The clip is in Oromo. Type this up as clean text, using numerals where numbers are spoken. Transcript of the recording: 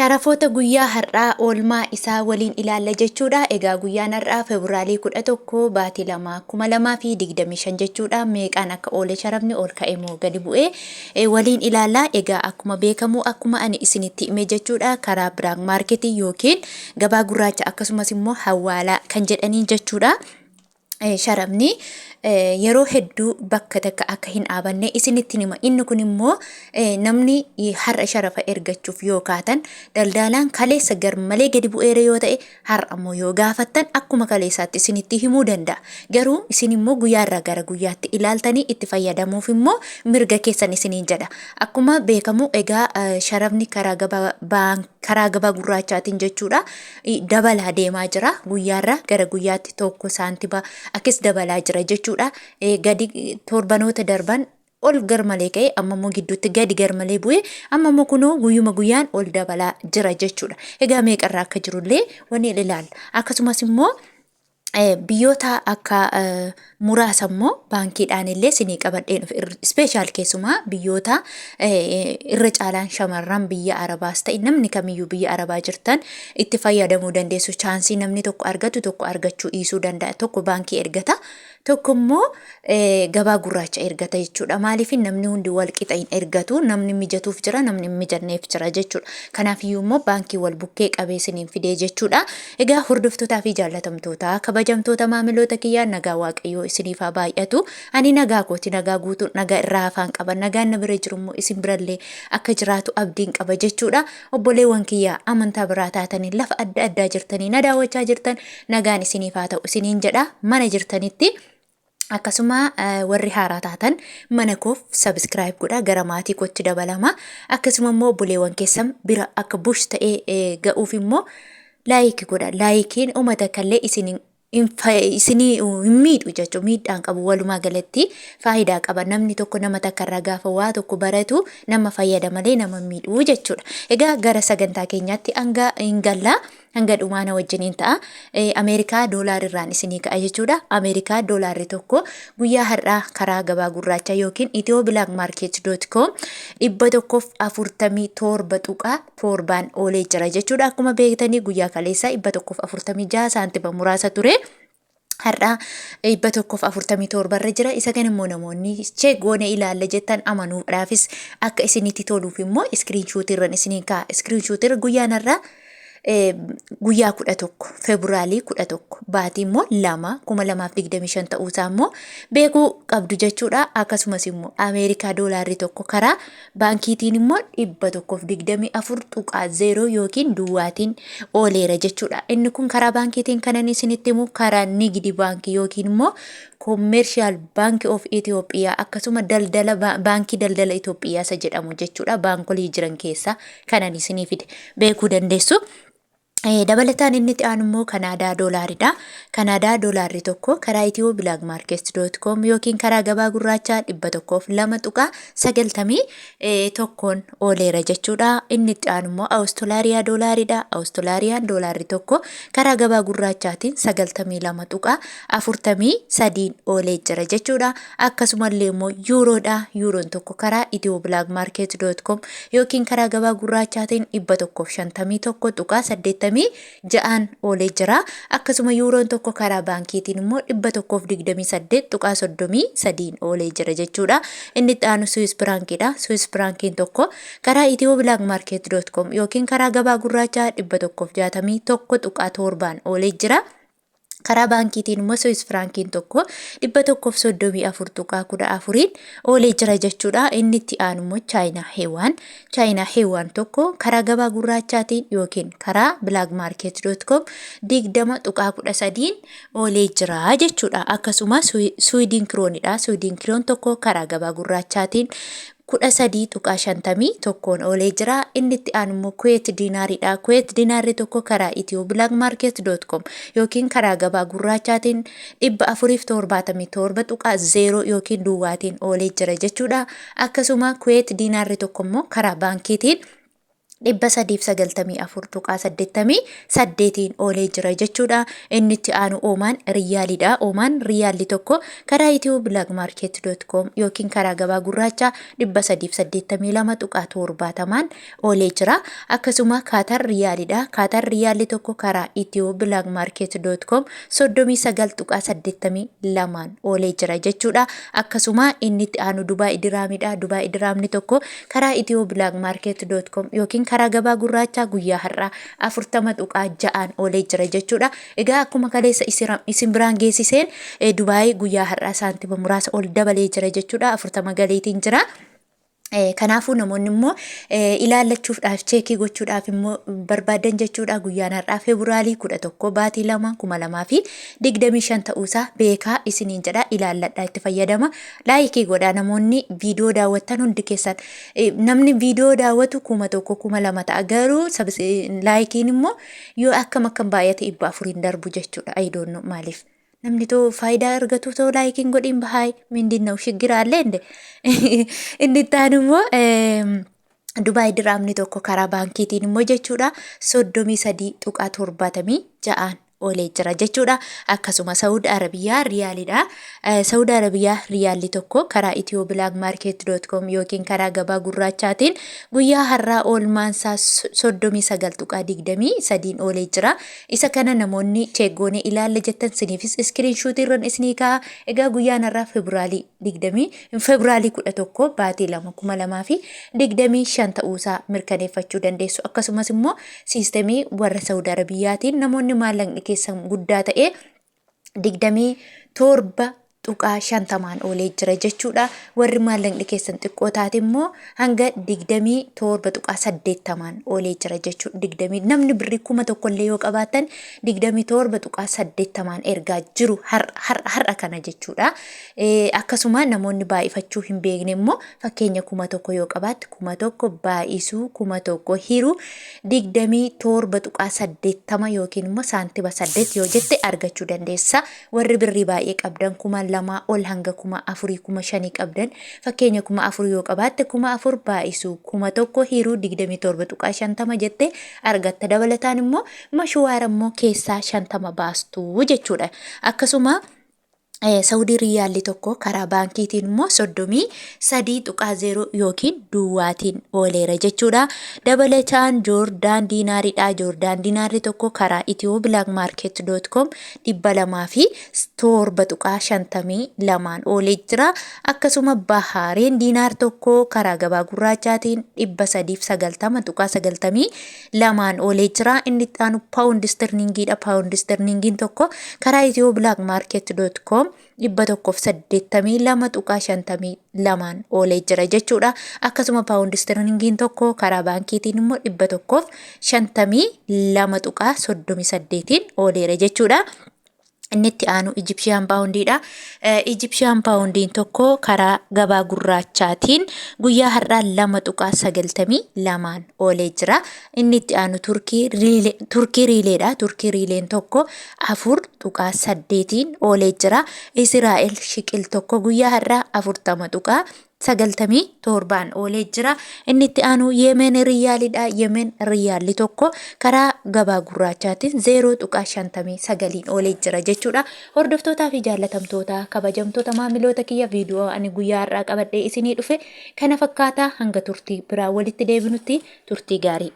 Sharafoota guyyaa har'aa oolmaa isaa waliin ilaalla jechuudha. Egaa guyyaan har'aa Febraarii 11 baatii 2 2025 jechuudha. Meeqaan akka oole, sharafni ol ka'e moo gadi bu'ee, waliin ilaalla. Egaa akkuma beekamu, akkuma ani isinitti hime jechuudha. Karaa black market yookiin gabaa gurraacha, akkasumas immoo hawaalaa kan jedhaniin jechuudha. Sharafni yeroo hedduu bakka takka akka hin dhaabanne isinitti hima. Inni kun immoo namni har'a sharafa ergachuuf yoo kaatan, daldaalaan kaleessa gar malee gadi bu'eera yoo ta'e, har'a immoo yoo gaafattan akkuma kaleessaatti isinitti himuu danda'a. Garuu isin immoo guyyaarraa gara guyyaatti ilaaltanii itti fayyadamuuf immoo mirga keessan isiniin jedha. Akkuma beekamu egaa sharafni karaa gabaa gurraachaatiin jechuudha dabalaa deemaa jira. Guyyaarraa gara guyyaatti 1 saantiba akkas dabalaa jira jechuudha. Gadi torbanoota darban ol garmalee ka'e, amma immoo gidduutti gadi garmalee bu'e, amma immoo kunoo guyyuma guyyaan ol dabalaa jira jechuudha. Egaa meeqarraa akka jirullee wani ilaalla. Akkasumas immoo biyyoota akka muraasa immoo baankiidhaan illee sinii qabadheen dhufe. Special keessumaa biyyoota irra caalaan shamarran biyya Arabaas ta'e, namni kamiyyuu biyya Arabaa jirtan itti fayyadamuu dandeessu. Chance namni tokko argatu tokko argachuu dhiisuu danda'a. Tokko baankii ergata, tokko immoo gabaa gurraacha ergata jechuudha. Maaliif? Namni hundi wal qixa hin ergatu. Namni mijatuuf jira, namni hin mijanneef jira jechuudha. Kanaafiyyuu immoo baankii wal bukkee qabee isiniin fidee jechuudha. Egaa hordoftootaa fi jaallatamtoota, kabajamtoota maamiloota kiyyaa, nagaa Waaqayyoo isiniif haa baay'atu. Ani nagaa kooti, nagaa guutuu, nagaa irraa hafaan qaba. Nagaan na bira jiru immoo isin birallee akka jiraatu abdiin qaba jechuudha. Obboleewwan kiyyaa amantaa biraa taatanii lafa adda addaa jirtanii na daawwachaa jirtan, nagaan isiniif haa ta'u isiniin jedha mana jirtanitti. Akkasuma warri haaraa taatan mana koof subscribe godha, gara maatii kootti dabalama. Akkasuma immoo obboleewwan keessan bira akka bush ta'ee ga'uuf immoo like godha. Likeiin uummata kallee isin isinii hin miidhu jechuudha. Miidhaan qabu, walumaa galatti faayidaa qaba. Namni tokko nama takka irraa gaafa waa tokko baratu nama fayyada malee nama miidhu jechuudha. Egaa gara sagantaa keenyaatti hanga hin gallaa, hanga dhumaana wajjiniin ta'a. Ameerikaa doolaarri isinii ka'a jechuudha. Ameerikaa doolaarri tokko guyyaa har'aa karaa gabaa gurraacha yookiin ethio-blackmarket.com 147.7n oolee jira jechuudha. Akkuma beektanii guyyaa kaleessaa 146 saantima muraasa ture. Har'a 147 irra jira. Isa kan immoo namoonni check goone ilaalla jettan, amanuudhaafis akka isinitti toluuf immoo screenshot irran isiniin ka'a. Screenshot irra guyyaan har'aa guyyaa 11, Febraarii 11, baatii immoo 2, 2025 ta'uusaa immoo beekuu qabdu jechuudha. Akkasumas immoo Ameerikaa doolaarri tokko karaa baankiitiin immoo 124.0 yookiin duwwaatiin ooleera jechuudha. Inni kun karaa baankiitiin kanan isinitti himu, karaa Nigdi Baankii yookiin immoo Commercial Bank of Ethiopia, akkasuma daldala baankii daldala Itoophiyaa isa jedhamu jechuudha. Baankolii jiran keessaa kanan isinii fide beekuu dandeessu. Dabalataan inni itti aanu immoo Kanaadaa doolaaridha. Kanaadaa doolaarri tokko karaa ethio-blackmarket.com yookiin karaa gabaa gurraachaa 102.91n ooleera jechuudha. Inni itti aanu immoo Awustiraaliyaa doolaaridha. Awustiraaliyaan doolaarri tokko karaa gabaa gurraachaatiin 92.43n oolee jira jechuudha. Akkasumallee immoo yuuroodha. Yuuroon tokko karaa ethio-blackmarket.com yookiin karaa gabaa gurraachaatiin 151.86n oolee jira. Akkasuma yuuroon tokko karaa baankiitiin immoo 128.33n oolee jira jechuudha. Inni itti aanu Swiss firaankiidha. Swiss firaankiin tokko karaa ethio-blackmarket.com yookiin karaa gabaa gurraachaa 161.7n oolee jira. Karaa baankiitiin immoo Swiss firaankiin tokko 134.14n oolee jira jechuudha. Inni itti aanu immoo Chaayinaa Heewaan. Chaayinaa Heewaan tokko karaa gabaa gurraachaatiin yookiin karaa blackmarket.com 20.13n oolee jira jechuudha. Akkasuma Suwiidin kiroonidha. Suwiidin kiroon tokko karaa gabaa gurraachaatiin 13.51n oolee jira. Inni itti aanu immoo Kuweet diinaariidha. Kuweet diinaarri tokko karaa ethio-blackmarket.com yookiin karaa gabaa gurraachaatiin 477.0 yookiin duwwaatiin oolee jira jechuudha. Akkasuma Kuweet diinaarri tokko immoo karaa baankiitiin 394.88n oolee jira jechuudha. Inni itti aanu Oomaan Riyyaalidha. Oomaan Riyyaalli tokko karaa ethioblagmarket.com yookiin karaa gabaa gurraachaa 382.70n oolee jira. Akkasuma Kaatar Riyyaalidha. Kaatar Riyyaalli tokko karaa ethioblagmarket.com 39.82n oolee jira jechuudha. Akkasuma inni itti aanu Dubaay Diraamidha. Dubaay Diraamni tokko karaa ethioblagmarket.com yookiin karaa gabaa gurraachaa guyyaa har'aa 40.6n oolee jira jechuudha. Egaa akkuma kaleessa isin biraan geessiseen, Dubaay guyyaa har'aa saantima muraasa ol dabalee jira jechuudha. 40 galeetiin jira. Kanaafuu namoonni immoo ilaallachuudhaaf, check gochuudhaaf immoo barbaadan jechuudha. Guyyaan har'aa Febraarii 11 baatii 2 2025 ta'uusaa beekaa isiniin jedha. Ilaalladhaa, itti fayyadama. Like godhaa namoonni viidiyoo daawwattan hundi keessan. Namni viidiyoo daawwatu 1000, 2000 ta'a, garuu likeiin immoo yoo akkam akkam baay'ate 400n darbu jechuudha. I don't know maaliif. Namni too faayidaa argatu too likeiin godhiin bahaay mindin ነው ሽግር አለ እንዴ? Inni itti aanu immoo Dubaay diraamni tokko karaa baankiitiin immoo jechuudha 33.76n oolee jira jechuudha. Akkasuma Saawud Arabiyaa riyaalidha. Saawud Arabiyaa riyaalli tokko karaa ethioblagmarket.com yookiin karaa gabaa gurraachaatiin guyyaa har'aa oolmaansaa 39.23n oolee jira. Isa kana namoonni check goonee ilaalla jettan siniifis screenshot irran isinii kaa'a. Egaa guyyaan har'aa Febraarii 20, Febraarii 11 baatii 2 2025 ta'uusaa mirkaneeffachuu dandeessu. Akkasumas immoo siistemii warra Saawud Arabiyaatiin namoonni maallaqni keessan guddaa ta'e 27.50n oolee jira jechuudha. Warri maallaqni keessan xiqqoo taate immoo hanga 27.80n oolee jira jechuudha. Digdamii namni birrii 1000 illee yoo qabaatan 27.80n ergaa jiru har'a kana jechuudha. Akkasuma namoonni baay'ifachuu hin beekne immoo fakkeenya 1000 yoo qabaatte, 1000 baay'isuu 1000 hiruu 27.80 yookiin immoo saantima 8 yoo jette argachuu dandeessa. Warri birrii baay'ee qabdan, 2000 ol hanga 4000, 5000 qabdan, fakkeenya 4000 yoo qabaatte, 4000 baay'isuu 1000 hiruu 27.50 jette argatta. Dabalataan immoo mashuwaara immoo keessaa 50 baastuu jechuudha. Akkasuma Saudii riyyaalli tokko karaa baankiitiin immoo 33.0 yookiin duwwaatiin ooleera jechuudha. Dabalataan Joordaan diinaariidha. Joordaan diinaarri tokko karaa ethioblagmarket.com 207.52n oolee jira. Akkasuma Bahaareen diinaar tokko karaa gabaa gurraachaatiin 390.92n oolee jira. Inni itti aanu paawundi sterlingiidha. Paawundi sterlingiin tokko karaa ethioblagmarket.com 182.52n oolee jira jechuudha. Akkasuma paawundi sterlingiin tokko karaa baankiitiin immoo 152.38n ooleera jechuudha. Inni itti aanu Ijipshiyaan paawundiidha. Ijipshiyaan paawundiin tokko karaa gabaa gurraachaatiin guyyaa har'aa 2.92n oolee jira. Inni itti aanu Turkii riileedha. Turkii riileen tokko 4.8n oolee jira. Israa'el shiqil tokko guyyaa har'aa 40.97n oolee jira. Inni itti aanu Yemen riyyaalidha. Yemen riyyaalli tokko karaa gabaa gurraachaatiin 0.59n oolee jira jechuudha. Hordoftootaa fi jaallatamtoota, kabajamtoota maamiloota kiyya, viidiyoo ani guyyaa har'aa qabadhee isinii dhufe kana fakkaataa. Hanga turtii biraa walitti deebinutti turtii gaarii.